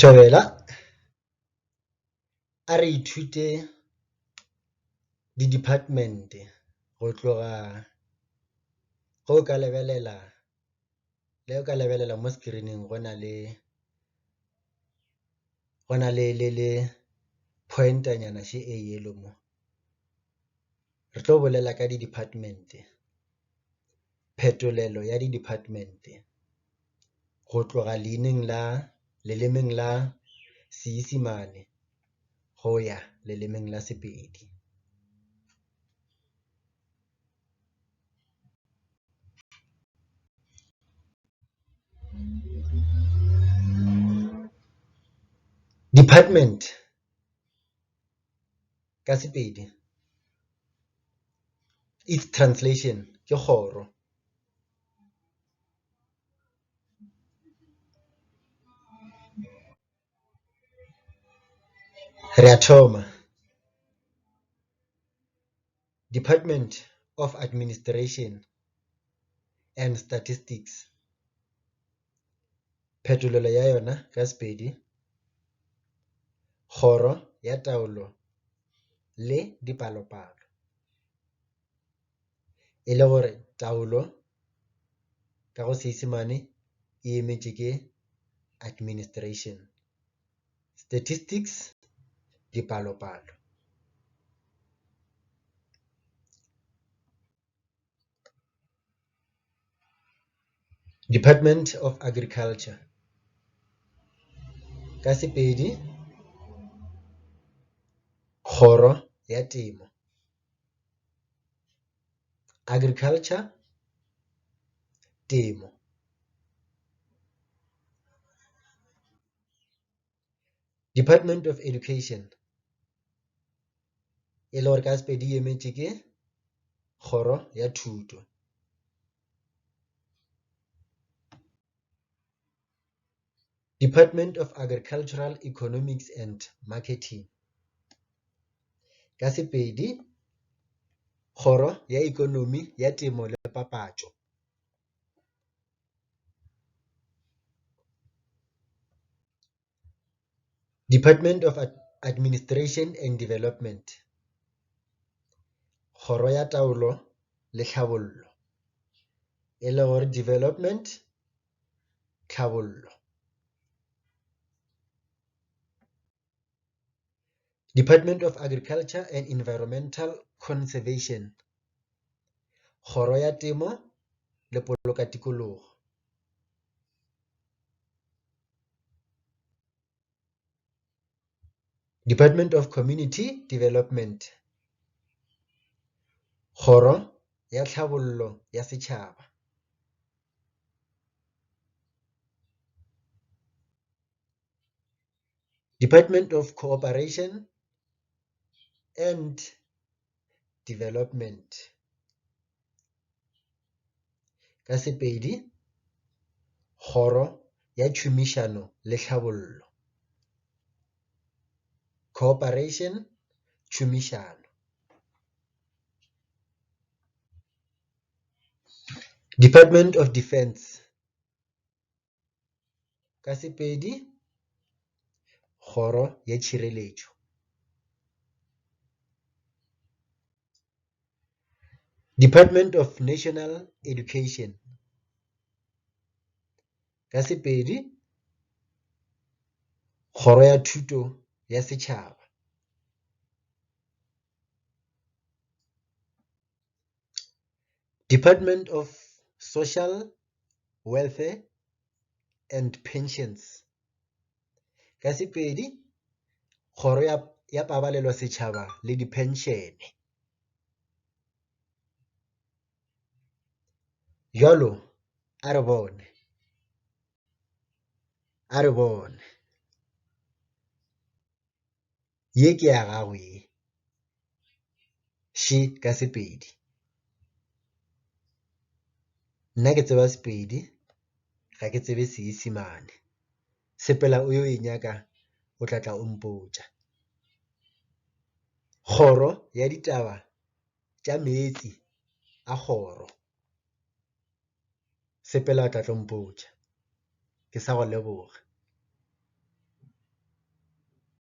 Thobela, a re ithute di-department go tloga ge o ka lebelela le o ka lebelela mo screen-ing go na le go na le pointer nyana še e yellow mo. Re tlo bolela ka di-department, phetolelo ya di-department go tloga leineng la lelemeng la Seisemane go ya lelemeng la Sepedi. Department ka Sepedi its translation ke kgoro. Re a thoma, Department of Administration and Statistics, phetolelo ya yona ka Sepedi, Kgoro ya Taolo le Dipalopalo, e le gore taolo ka go Seisemane e emetše ke administration, statistics dipalopalo. Department of Agriculture ka Sepedi, Kgoro ya Temo. Agriculture, Temo. Department of Education e le gore ka Sepedi e emetše ke Kgoro ya Thuto. Department of Agricultural Economics and Marketing ka Sepedi, Kgoro ya Ekonomi ya Temo le Papatšo. Department of Administration and Development, Kgoro ya Taolo le Tlhabollo, e le gore development, tlhabollo. Department of Agriculture and Environmental Conservation, Kgoro ya Temo le Polokatikologo. Department of Community Development, Kgoro ya Tlhabollo ya Setšhaba. Department of Cooperation and Development, ka Sepedi, Kgoro ya Tšhomišano le Tlhabollo, Cooperation, Tšhomišano. Department of Defence, ka Sepedi, Kgoro ya Tšhireletšo. Department of National Education, ka Sepedi, Kgoro ya Thuto ya Setšhaba. Department of Social Welfare and Pensions, ka Sepedi, Kgoro ya, ya Pabalelo Setšhaba le Diphenšene. Bjalo a re bone, a re bone. Ye ke ya gago ye, še ka Sepedi. Nna ke tseba Sepedi, ga ke tsebe Seisemane. Sepela o yo e nyaka o tla tla o mpotša. Kgoro ya ditaba tša meetse a kgoro. Sepela o tla tlo mpotša. Ke sa go leboga.